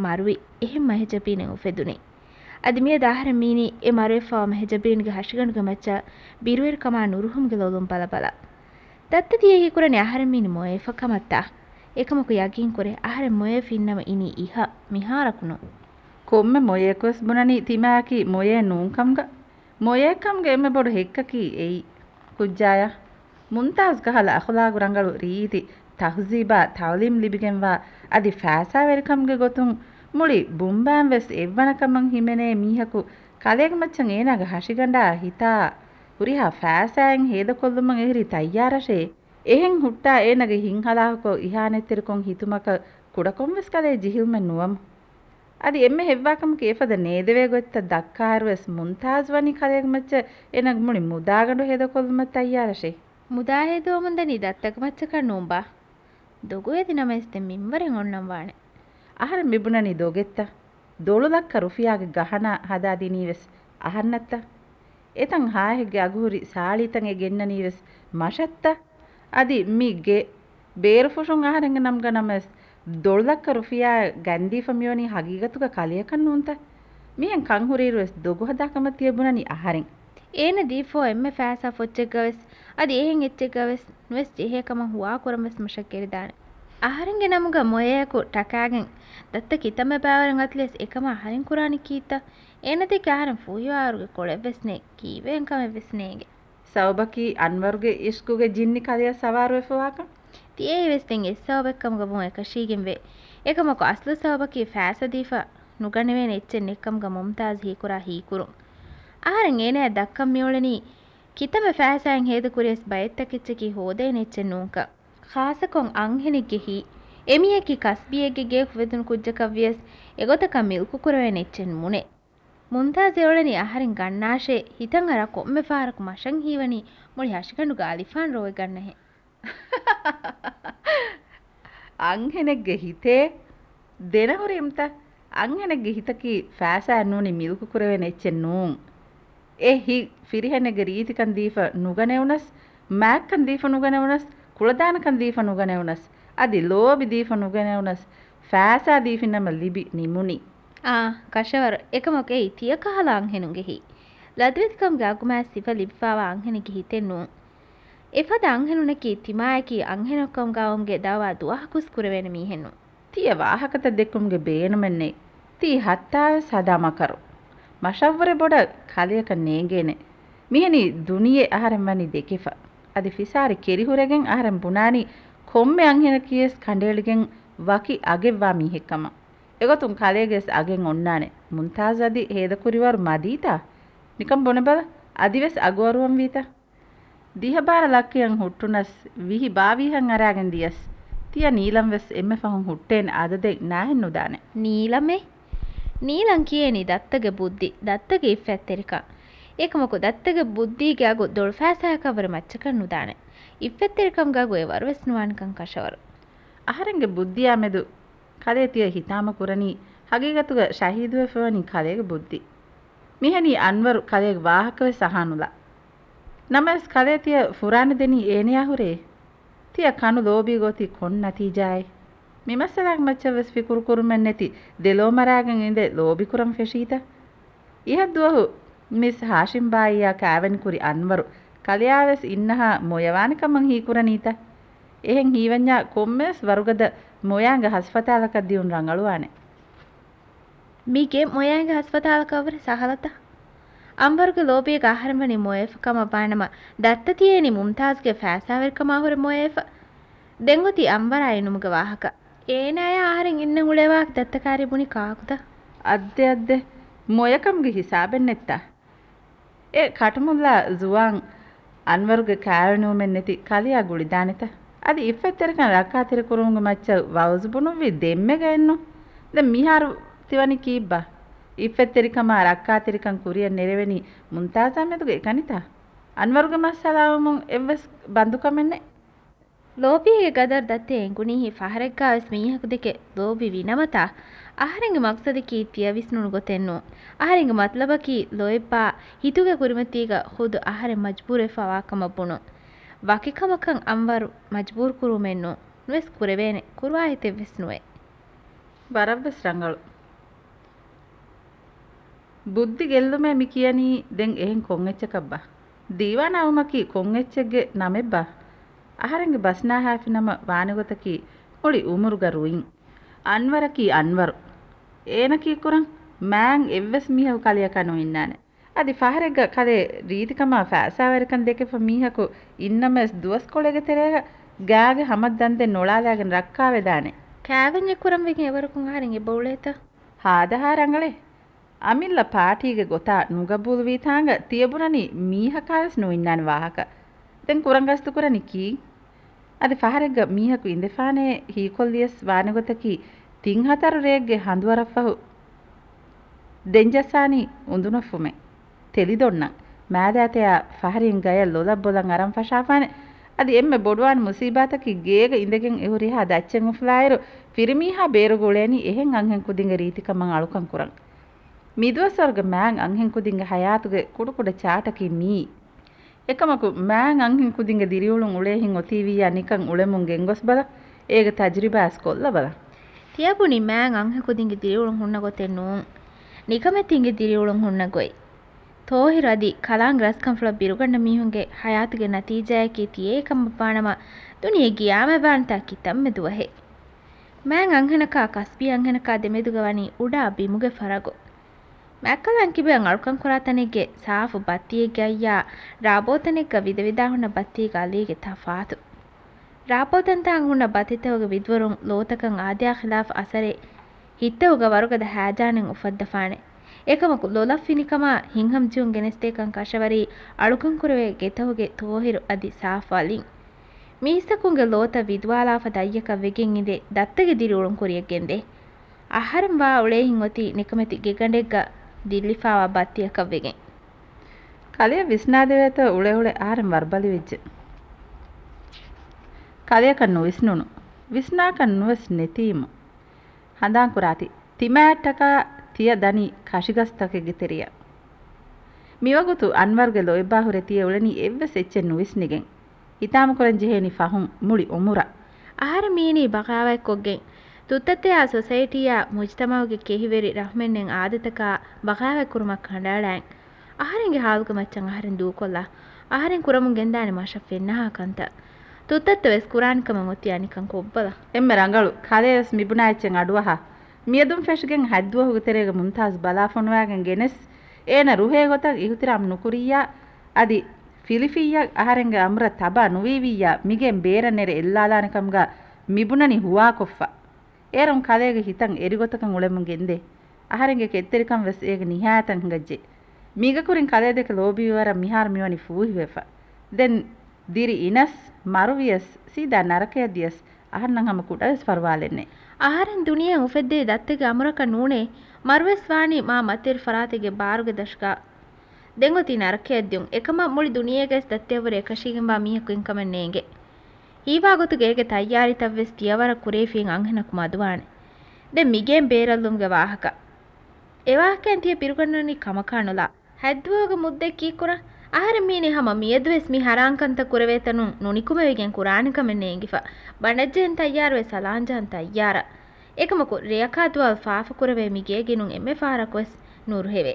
މަރުވި، އެހެން މަހެޖަބީނެއް އުފެދުނީ. އަދި މިއަދު އަހަރެން މީނީ އެ މަރުވެފައިވާ މަހެޖަބީންގެ ހަށިގަނޑުގެ މައްޗަށް ބިރުވެރިކަމާ ނުރުހުމުގެ ލޮލުން ބަލަބަލަ. ދައްތަ ތިޔަ ހީކުރަނީ އަހަރެން މީނީ މޮޔަވެފަ ކަމަށްތާ؟ އެކަމަކު ޔަގީންކުރޭ، އަހަރެން މޮޔަވެފަ އިންނަމަ އިނީ އިހަށް، މިހާރަކު ނޫން. ކޮންމެ މޮޔައަކުވެސް ބުނަނީ ތިމާއަކީ މޮޔައެއް ނޫންކަމުގަ. މޮޔައެއްކަމުގެ އެންމެ ބޮޑު ހެއްކަކީ އެއީ. ކުއްޖާޔާ، މުންތާޒް ކަހަލަ އަޚުލާގު ރަނގަޅު ރީތި، ތަހުޒީބާ ތައުލީމް ލިބިގެންވާ، އަދި ފައިސާވެރިކަމުގެ ގޮތުން މުޅި ބުނބާން ވެސް އެއްވަނަ ކަމަށް ހިމެނޭ މީހަކު ކަލޭގެ މައްޗަށް އޭނާގެ ހަށިގަނޑާ ހިތާ ހުރިހާ ފައިސާއެއް ހޭދަކޮށްލުމަށް އެހެރީ ތައްޔާރަށޭ. އެހެން ހުއްޓާ އޭނާގެ ހިތް ހަލާކުކޮށް އިހާނެތްތެރިކޮށް ހިތުމަކަށް ކުޑަކޮށްވެސް ކަލޭ ޖެހިލުމެއް ނުވަމު. އަދި އެންމެ ހެއްވާކަމަކީ އެފަދަ ނޭދެވޭ ގޮތްތައް ދައްކާއިރުވެސް މުންތާޒް ވަނީ ކަލޭގެ މައްޗަށް އޭނާގެ މުޅި މުދާގަނޑު ހޭދަކޮށްލުމަށް ތައްޔާރަށޭ. މުދާ ހޭދަވަމުންދަނީ ދައްތަގެ މައްޗަކަށް ނޫންބާ؟ ދޮގު ހެދި ނަމަވެސް ދެން މިންވަރެއް އޮންނަން ވާނެ. އަހަރެން މިބުނަނީ ދޮގެއްތަ؟ ދޮޅު ލައްކަ ރުފިޔާގެ ގަހަނާ ހަދާދިނީވެސް އަހަންނަށްތަ؟ އެތަން ހާހެއްގެ އަގުހުރި ސާޅީތައް އެ ގެންނަނީވެސް މަށަށްތަ؟ އަދި މި ގެ ބޭރުފުށުން އަހަރެންގެ ނަމުގަ ނަމަވެސް ދޮޅުލައްކަ ރުފިޔާ ގަންދީފަ މިވަނީ ހަގީގަތުގަ ކަލެއަކަށް ނޫންތަ؟ މިހެން ކަން ހުރިއިރުވެސް ދޮގު ހަދާ ކަމަށް ތިޔަ ބުނަނީ އަހަރެން. އޭނަ ދީފަ އެންމެ ފައިސާ ފޮއްޗެއްގަވެސް އަދި އެހެން އެއްޗެއްގަވެސް ނުވެސް ޖެހޭ ކަމަށް ހުވާކުރަން ވެސް މަށަށް ކެރިދާނެ. އަހަރެންގެ ނަމުގަ މޮޔައަކު ޓަކާގެން ދައްތަ ކިތަންމެ ބައިވަރުން އަތުލިޔަސް އެކަމަށް އަހަރެން ކުރާނީ ކީއްތަ؟ އޭނަ ދެކެ އަހަރެން ފޫހިވާވަރުގެ ކޮޅެއްވެސް ނެތް، ކީއްވެ އެހެން ކަމެއްވެސް ނޭނގެ. ސަބަބަކީ އަންވަރުގެ އިޝްގުގެ ޖިންނި ކަލެއަށް ސަވާރުވެފަވާކަން. ތިޔައީވެސް ދެން އެއްސަބަބެއްކަމުގަ ވުން އެކަށީގެންވޭ. އެކަމަކު އަސްލު ސަބަބަކީ ފައިސާ ދީފަ ނުގަނެވޭނެ އެއްޗެއް ނެތްކަމުގަ މުމްތާޒް ހީކުރާ ހީކުރުން. އަހަރެން އޭނަޔަށް ދައްކަން މިއުޅެނީ ކިތަންމެ ފައިސާއިން ހޭދަކުރިޔަސް ބައެއްތަކެއްޗަކީ ހޯދޭނެ އެއްޗެއް ނޫންކަން. ޚާއްޞަކޮށް އަންހެނެއްގެ ހިތް. އެމީހަކީ ކަސްބީއެއްގެ ގެއަކު އުފެދުނު ކުއްޖަކަށްވިޔަސް އެގޮތަކަށް މިލްކުކުރެވޭނެ އެއްޗެއް ނޫނޭ. މުންތާޒް އެއުޅެނީ އަހަރެން ގަންނާށޭ، ހިތަށް އަރާ ކޮންމެ ފަހަރަކު މަށަށް ހީވަނީ މުޅި ހަށިގަނޑުގަ އަލިފާން ރޯވެގަންނަހެން. އަންހެނެއްގެ ހިތޭ؟ ދެނަހުރީމްތަ؟ އަންހެނެއްގެ ހިތަކީ ފައިސާއެއް ނޫނީ މިލްކު ކުރެވޭނެ އެއްޗެއް ނޫން. އެ ހިތް ފިރިހެނެއްގެ ރީތިކަން ދީފަ ނުގަނެވުނަސް، މާތްކަން ދީފަ ނުގަނެވުނަސް، ކުޅަދާނަކަން ދީފަ ނުގަނެވުނަސް، އަދި ލޯބި ދީފަ ނުގަނެވުނަސް، ފައިސާ ދީފިނަމަ ލިބި ނިމުނީ. އާ، ކަށަވަރު، އެކަމަކު އެއީ ތިޔަކަހަލަ އަންހެނުންގެ ހިތް. ލަދުވެތިކަމުގެ އަގުމާތް ސިފަ ލިބިފާވާ އަންހެނެއްގެ ހިތެއް ނޫން. އެފަދަ އަންހެނުންނަކީ ތިމާޔަކީ އަންހެނަކަމުގައިވުމުގެ ދައުވާ ދުވަހަކުވެސް ކުރެވޭނެ މީހެއް ނޫން. ތިޔަ ވާހަކަތައް ދެއްކުމުގެ ބޭނުމެއް ނެތް. ތީ ހައްތާވެސް ހަދާ މަކަރު. މަށަށްވުރެ ބޮޑަށް ކަލެއަކަށް ނޭނގޭނެ. މިހެނީ ދުނިޔެ އަހަރެން ވަނީ ދެކިފަ. އަދި ފިސާރި ކެރިހުރެގެން އަހަރެން ބުނާނީ ކޮންމެ އަންހެނަކީވެސް ކަނޑައެޅިގެން ވަކި އަގެއްވާ މީހެއްކަމަށް. އެގޮތުން ކަލޭގެވެސް އަގެއް އޮންނާނެ. މުންތާޒް އަދި ހޭދަކުރިވަރު މަދީތާ؟ ނިކަން ބުނެބަލަ، އަދިވެސް އަގުއަރުވަންވީތަ؟ ދިހަ ބާރަ ލައްކަޔަށް ހުއްޓުނަސް، ވިހި ބާވީހަށް އަރާގެން ދިޔަސް، ތިޔަ ނީލަމްވެސް އެންމެ ފަހުން ހުއްޓޭނެ އަދަދެއް ނާހެއް ނުދާނެ. ނީލަމޭ؟ ނީލަން ކިޔޭނީ ދައްތަގެ ބުއްދި، ދައްތަގެ އިއްފަތްތެރިކަން. އެކަމަކު ދައްތަގެ ބުއްދީގެ އަގު ދޮޅު ފައިސާއަކަށްވުރެ މައްޗަކަށް ނުދާނެ. އިއްފަތްތެރިކަމުގެ އަގު އެ ވަރުވެސް ނުވާނެކަން ކަށަވަރު. އަހަރެންގެ ބުއްދިއާ މެދު ކަލޭ ތިޔަ ހިތާމަ ކުރަނީ، ހަގީގަތުގަ ޝަހީދުވެފަވަނީ ކަލޭގެ ބުއްދި. މިހެނީ އަންވަރު ކަލޭގެ ވާހަކަވެސް އަހާނުލާ. ނަމަވެސް ކަލޭ ތިޔަ ފުރާނަ ދެނީ އޭނަޔާ ހުރެ. ތިޔަ ކަނު ލޯބީގަ އޮތީ ކޮން ނަތީޖާއެއް؟ މި މައްސަލާގެ މައްޗަށްވެސް ފިކުރު ކުރުމެއް ނެތި ދެލޯ މަރާގެން އިނދެ ލޯބި ކުރަން ފެށީތަ؟ އިހަށް ދުވަހު މިސް ހާޝިމް ބާއިއާ ކާވެނިކުރި އަންވަރު ކަލެޔާވެސް އިންނަހާ މޮޔަވާނެ ކަމަށް ހީކުރަނީތަ؟ އެހެން ހީވަންޏާ ކޮންމެވެސް ވަރުގަދަ މޮޔައިންގެ ހަސްފަތާލަކަށް ދިޔުން ރަނގަޅުވާނެ. މި ގެ މޮޔައިންގެ ހަސްފަތާލަކަށްވުރެ ސަހަލަތަ؟ އަންވަރުގެ ލޯބީގަ އަހަރެން ވަނީ މޮޔަވެފަ ކަމަށް ވާނަމަ، ދައްތަ ތިޔައިނީ މުމްތާޒްގެ ފައިސާވެރިކަމާ ހުރެ މޮޔަވެފަ. ދެން އޮތީ އަންވަރާ އިނުމުގެ ވާހަކަ. އޭނާޔާ އަހަރެން އިންނަން އުޅޭ ވާހަކަ ދައްތަ ކާރި ބުނީ ކާކުތަ؟ އައްދެ އައްދެ، މޮޔަކަމުގެ ހިސާބެއް ނެއްތާ؟ އެ ކަޓުމުއްލާ ޒުވާން އަންވަރުގެ ކާވެނިވުމެއް ނެތި ކަލެޔާ ގުޅިދާނެތަ؟ އަދި އިއްފަތްތެރިކަން ރައްކާތެރިކުރުމުގެ މައްޗަށް ވައުޒު ބުނުއްވީ ދެންމެގައެއްނު؟ ދެން މިހާރު ތިވަނީ ކީއްބާ؟ އިއްފަތްތެރިކަމާ ރައްކާތެރިކަން ކުރިއަށް ނެރެވެނީ މުންތާޒާ މެދުގަ އެކަނިތާ؟ އަންވަރުގެ މައްސަލާވުމުން އެއްވެސް ބަންދުކަމެއް ނެތް. ލޯބީގެ ގަދަރު ދައްތަ އެނގުނީހީ ފަހަރެއްގާވެސް މީހަކު ދެކެ ލޯބިވި ނަމަތާ، އަހަރެންގެ މަގްސަދަކީ ތިޔަ ވިސްނުނު ގޮތެއް ނޫން. އަހަރެންގެ މަތްލަބަކީ ލޯތްބާ ހިތުގެ ކުރިމަތީގަ ޚުދު އަހަރެން މަޖްބޫރުވެފަ ވާކަމަށް ބުނުން. ވަކިކަމަކަށް އަންވަރު މަޖްބޫރު ކުރުވުމެއް ނޫން. ނުވެސް ކުރެވޭނެ. ކުރުވާ އެތެއްވެސް ނުވޭ. ވަރަށްވެސް ރަނގަޅު. ބުއްދި ގެއްލުމޭ މި ކިޔަނީ ދެން އެހެން ކޮން އެއްޗަކަށްބާ؟ ދީވާނާވުމަކީ ކޮން އެއްޗެއްގެ ނަމެއްބާ؟ އަހަރެންގެ ބަސް ނާހާފި ނަމަ ވާނެ ގޮތަކީ މުޅި އުމުރުގަ ރުއިން. އަންވަރަކީ އަންވަރު. އޭނަ ކީއްކުރަން؟ މާތް އެއްވެސް މީހަކު ކަލެޔަކާ ނުއިންނާނެ. އަދި ފަހަރެއްގަ ކަލޭ ރީތިކަމާ ފައިސާވެރިކަން ދެކެފަ މީހަކު އިންނަމަވެސް ދުވަސްކޮޅެއްގެ ތެރޭގަ ގާގެ ހަމައްދަންދެން ނޮޅާލާގެން ރައްކާވެދާނެ. ކާވެންޏެއް ކުރަން ވެގެން އެވަރަކުން އަހަރެން އެބަ އުޅޭތަ؟ ހާދަހާ ރަނގަޅޭ. އަމިއްލަ ޕާޓީގެ ގޮތާ ނުގަބޫލުވީތާނގަ ތިޔަބުނަނީ މީހަކާވެސް ނުއިންނާނެ ވާހަކަ. ދެން ކުރަން ގަސްތުކުރަނީ ކީއް؟ އަދި ފަހަރެއްގަ މީހަކު އިނދެފާނޭ ހީކޮށްލިޔަސް ވާނެ ގޮތަކީ ތިން ހަތަރު ރެއެއްގެ ހަނދުވަރަށްފަހު ދެން ޖައްސާނީ އުނދުނަށްފުމެއް. ތެލިދޮންނަން. މާދައަތެޔާ ފަހަރިން ގަޔަށް ލޮލަށް ބޮލަށް އަރަން ފަށާފާނެ. އަދި އެންމެ ބޮޑުވާނެ މުސީބާތަކީ ގޭގަ އިނދެގެން އެހުރިހާ ދައްޗެއް އުފުލާއިރު ފިރިމީހާ ބޭރުގަ އުޅޭނީ އެހެން އަންހެން ކުދިންގެ ރީތިކަމަށް އަޅުކަން ކުރަން. މިދުވަސްވަރުގެ މާތް އަންހެން ކުދިންގެ ހަޔާތުގެ ކުޑަކުޑަ ޗާޓަކީ މިއީ. އެކަމަކު، މާތް އަންހެން ކުދިންގެ ދިރިއުޅުން އުޅޭހިން އޮތީވިއްޔާ ނިކަން އުޅެމުން ގެންގޮސްބަލަ، އޭގެ ތަޖުރިބާ އަސް ކޮށްލަބަލަ. ތިޔަބުނި މާތް އަންހެން ކުދިންގެ ދިރިއުޅުން ހުންނަ ގޮތެއް ނޫން. ނިކަމެތިންގެ ދިރިއުޅުން ހުންނަ ގޮތް. ތޯހިރު އަދި ކަލާނގެ ރަސްކަންފުޅަށް ބިރުގަންނަ މީހުންގެ ހަޔާތުގެ ނަތީޖާއަކީ ތިޔޭ ކަމަށްވާނަމަ، ދުނިޔެ ގިޔާމަތްވާންތާ ކިތަންމެ ދުވަހެއް. މާތް އަންހެނަކާ ކަސްބީ އަންހެނަކާ ދެމެދުގަ ވަނީ އުޑާ ބިމުގެ ފަރަގު. މާތްކަލާނގެ ކިބައިން އަޅުކަން ކުރާ ތަނެއްގެ ސާފު ބައްތިއެއްގެ އައްޔާ، ރާބޯތަނެއްގަ ވިދަވިދާ ހުންނަ ބައްތީގެ އަލީގެ ތަފާތު. ރާބޯތަންތާނގަ ހުންނަ ބައްތިތަކުގެ ވިދުވަރުން ލޯތަކަށް އާދަޔާ ޚިލާފު އަސަރެއް ހިތްތަކުގަ ވަރުގަދަ ހައިޖާނެއް އުފައްދަފާނެ. އެކަމަކު، ލޮލަށް ފިނިކަމާ ހިތްހަމަޖެހުން ގެނެސްދޭކަން ކަށަވަރީ އަޅުކަންކުރެވޭ ގެތަކުގެ ތޯހިރު އަދި ސާފު އަލިން. މީސްތަކުންގެ ލޯތައް ވިދުވާލާފަ ދައްޔަކަށް ވެގެން އިނދެ ދައްތަގެ ދިރިއުޅުން ކުރިއަށް ގެންދޭ. އަހަރެން ވާ އުޅޭހިން އޮތީ ނިކަމެތި ގެގަނޑެއްގަ ދިއްލިފާވާ ބައްތިއަކަށް ވެގެން. ކަލެއަށް ވިސްނާދެވޭތޯ އުޅެ އުޅެ އަހަރެން ވަރުބަލިވެއްޖެ. ކަލެއަކަށް ނުވިސްނުނު. ވިސްނާކަށް ނުވެސް ނެތީމު. ހަނދާންކުރާތި، ތިމާއަށްޓަކާ ތިޔަ ދަނީ ކަށިގަސްތަކެއްގެ ތެރެއަށް. މިވަގުތު އަންވަރުގެ ލޯތްބާ ހުރެ ތިޔަ އުޅެނީ އެއްވެސް އެއްޗެއް ނުވިސްނިގެން. ހިތާމަކުރަން ޖެހޭނީ ފަހުން މުޅި އުމުރަށް. އަހަރެން މީނީ ބަޣާވާތްކޮށްގެން. ތުއްތައްތަޔާ ސޮސައިޓީއާ މުޖްތަމަޢުގެ ކެހިވެރި ރަޙްމެއްނެތް އާދަތަކާ ބަޣާވާތްކުރުމަށް ކަނޑައަޅައިން. އަހަރެންގެ ހާލުގެ މައްޗަށް އަހަރެން ދޫކޮށްލާ. އަހަރެން ކުރަމުން ގެންދާނެ މަށަށް ފެންނަހާ ކަންތައް. ތުއްތައްތަ ވެސް ކުރާނެ ކަމެއް އޮތީ އަނިކަން ކޮށްބަލަ. އެންމެ ރަނގަޅު، ކަލޭ ވެސް މިބުނާ އެއްޗެއް އަޑުއަހާ. މިއަދުން ފެށިގެން ހަތްދުވަހުގެ ތެރޭގަ މުމްތާޒް ބަލާ ފޮނުވާގެން ގެނެސް، އޭނަ ރުހޭ ގޮތަށް އިހުތިރާމް ނުކުރިއްޔާ، އަދި ފިލިފިއްޔާ އަހަރެންގެ އަމުރަށް ތަބާ ނުވީވިއްޔާ، މިގެން ބޭރަށް ނެރެ އެއްލާލާނެ ކަމުގަ މިބުނަނީ ހުވާކޮށްފަ. އޭރުން ކަލޭގެ ހިތަށް އެރިގޮތަކަށް އުޅެމުން ގެންދޭ. އަހަރެންގެ ކެތްތެރިކަން ވެސް އޭގެ ނިހާޔަތަށް ހިނގައްޖެ. މީގަކުރިން ކަލޭދެކެ ލޯބީވަރަށް މިހާރު މިވަނީ ފޫހިވެފަ. ދެން ދިރި އިނަސް، މަރުވިޔަސް، ސީދާ ނަރަކަޔަށް ދިޔަސް، އަހަންނަށް ހަމަ ކުޑަވެސް ފަރުވާލެއްނެއް. އަހަރެން ދުނިޔެއަށް އުފެއްދެވި ދައްތަގެ އަމުރަކަށް ނޫނޭ، މަރުވެސް ވާނީ މާ މަތިވެރި ފަރާތެއްގެ ބާރުގެ ދަށުގަ. ދެން އޮތީ ނަރަކަޔަށް ދިޔުން. އެކަމަށް މުޅި ދުނިޔޭގައި ދައްތައަށްވުރެ އެކަށީގެންވާ މީހަކު އިންކަމެއް ނޭނގެ. ހީވާ ގޮތުގަ އޭގެ ތައްޔާރީތައްވެސް ތިޔަވަރަށް ކުރެވިފިން އަންހެނަކު މަދުވާނެ. ދެން މިގޭން ބޭރަށްލުމުގެ ވާހަކަ. އެވާހަކައިން ތިޔަ ބިރުގަންނަނީ ކަމަކާ ނުލާ. ހަތްދުވަހުގެ މުއްދަތް ކީއްކުރަން؟ އަހަރެން މީނީ ހަމަ މިއަދުވެސް މި ހަރާންކަންތައް ކުރެވޭތަނުން ނުނިކުމެވިގެން ކުރާނެ ކަމެއް ނޭނގިފަ. ބަނޑަށްޖެހެން ތައްޔާރުވެ ސަލާންޖަހަން ތައްޔާރަށް. އެކަމަކު ރެޔަކާ ދުވަހު ފާފަކުރެވޭ މިގޭގެނުން އެންމެ ފަހަރަކުވެސް ނުރުހެވޭ.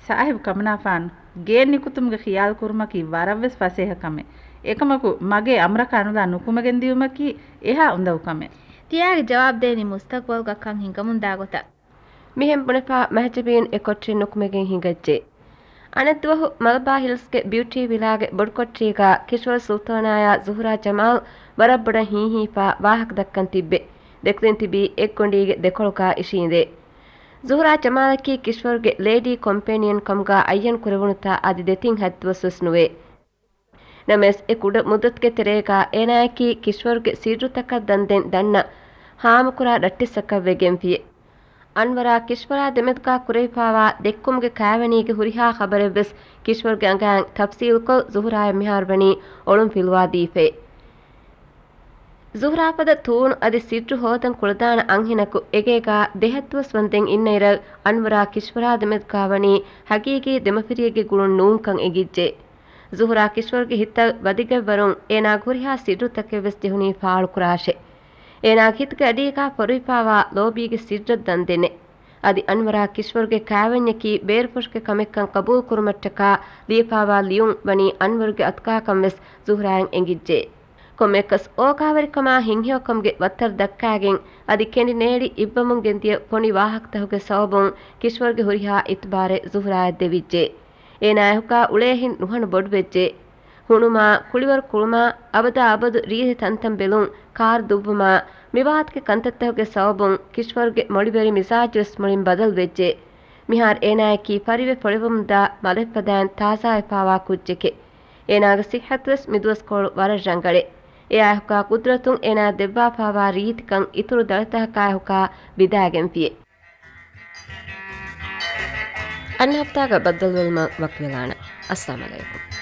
ސާހިބު ކަމަނާފާނު، ގޭން ނިކުތުމުގެ ޚިޔާލު ކުރުމަކީ ވަރަށްވެސް ފަސޭހަ ކަމެއް. އެކަމަކު، މަގޭ އަމުރަކާ ނުލާ ނުކުމެގެން ދިޔުމަކީ އެހާ އުނދަގޫ ކަމެއް. ތިޔާގެ ޖަވާބު ދޭނީ މުސްތަގްބަލްގަ ކަން ހިނގަމުންދާ ގޮތަށް. މިހެން ބުނެފާ މެހެޖަބީން އެ ކޮޓަރިން ނުކުމެގެން ހިނގައްޖެ. އަނެއްދުވަހު މަލަބާ ހިލްސްގެ ބިއުޓީ ވިލާގެ ބޮޑުކޮޓަރީގަ ކިޝްވަރު ސުލްތޯނާޔާ ޒުހުރާ ޖަމާލް ވަރަށް ބޮޑަށް ހީހީފާ ވާހަކަ ދައްކަން ތިއްބެ. ދެކުދިން ތިބީ އެއްގޮނޑީގެ ދެކޮޅުގަ އިށީނދެ. ޒުހުރާ ޖަމާލަކީ ކިޝްވަރުގެ ލޭޑީ ކޮމްޕެނިއަން ކަމުގަ އައްޔަން ކުރެވުނުތާ އަދި ދެތިން ހަތްދުވަސްވެސް ނުވޭ. ނަމަވެސް އެ ކުޑަ މުއްދަތުގެ ތެރޭގަ އޭނާއަކީ ކިޝްވަރުގެ ސިއްރުތަކަށް ދަންދެން ދަންނަ ހާމަކުރާ ރައްޓެއްސަކަށް ވެގެންފިޔެ. އަންވަރާ ކިޝްވަރާ ދެމެދުގަ ކުރެވިފާވާ ދެއްކުމުގެ ކާވެނީގެ ހުރިހާ ޚަބަރެއްވެސް ކިޝްވަރުގެ އަނގައިން ތަފްސީލުކޮށް ޒުހުރާއަށް މިހާރު ވަނީ އޮޅުން ފިލުވާދީފައި. ޒުހުރާ ފަދަ ތޫނު އަދި ސިއްރު ހޯދަން ކުޅަދާނަ އަންހެނަކު އެގޭގަ ދެހަތްދުވަސް ވަންދެން އިންނައިރަށް އަންވަރާ ކިޝްވަރާ ދެމެދުގަ ވަނީ ހަގީގީ ދެމަފިރިއެއްގެ ގުޅުން ނޫންކަން އެނގިއްޖެ. ޒުހުރާ ކިޝްވަރުގެ ހިތަށް ވަދެގެންވަރުން އޭނާގެ ހުރިހާ ސިއްރުތަކެއްވެސް ޖެހުނީ ފާޅުކުރާށޭ. އޭނާގެ ހިތުގެ އަޑީގަ ފޮރުވިފާވާ ލޯބީގެ ސިއްރަށް ދަންދެނެއް. އަދި އަންވަރާ ކިޝްވަރުގެ ކާވެންޏަކީ ބޭރުފުށުގެ ކަމެއްކަން ޤަބޫލުކުރުމަށްޓަކާ ލިޔެފާވާ ލިޔުން ވަނީ އަންވަރުގެ އަތުގާކަން ވެސް ޒުހުރާއަށް އެނގިއްޖެ. ކޮންމެއަކަސް އޯގާވެރިކަމާ ހިތްހެޔޮކަމުގެ ވައްތަރު ދައްކާގެން އަދި ކެނޑި ނޭޅި އިއްވަމުން ގެންދިޔަ ފޮނި ވާހަކަތަކުގެ ސަބަބުން ކިޝްވަރުގެ ހުރިހާ އިތުބާރެއް ޒުހުރާއަށް ދެވިއްޖެ. އޭނާއަށް އެހުކާ އުޅޭހިން ނުހަނު ބޮޑުވެއްޖެ. ހުނުމާ، ކުޅިވަރު ކުޅުމާ، އަބަދާ އަބަދު ރީތި ތަންތަން ބެލުން، ކާރު ދުއްވުމާ، މިވާހަތަކެ ކަންތައްތަކުގެ ސަބަބުން ކިޝްވަރުގެ މޮޅިވެރި މިޒާޖުވެސް މުޅިން ބަދަލުވެއްޖެ. މިހާރު އޭނާއަކީ ފަރިވެ ފޮޅެވެމުންދާ މަލެއްފަދައިން ތާޒާވެފާވާ ކުއްޖެކެ. އޭނާގެ ސިއްހަތުވެސް މިދުވަސްކޮޅު ވަރަށް ރަނގަޅެ. އެއާއެކު ޤުދްރަތުން އޭނާ ދެއްވާފާވާ ރީތިކަން އިތުރު ދަޅަތަކަކާއެކު ވިދާގެންފިޔެ. އަންނަ ހަފްތާގަ ބައްދަލުވެލުމަށް ވަކިވެލާނަން. އައްސަލާމް ޢަލައިކުމް.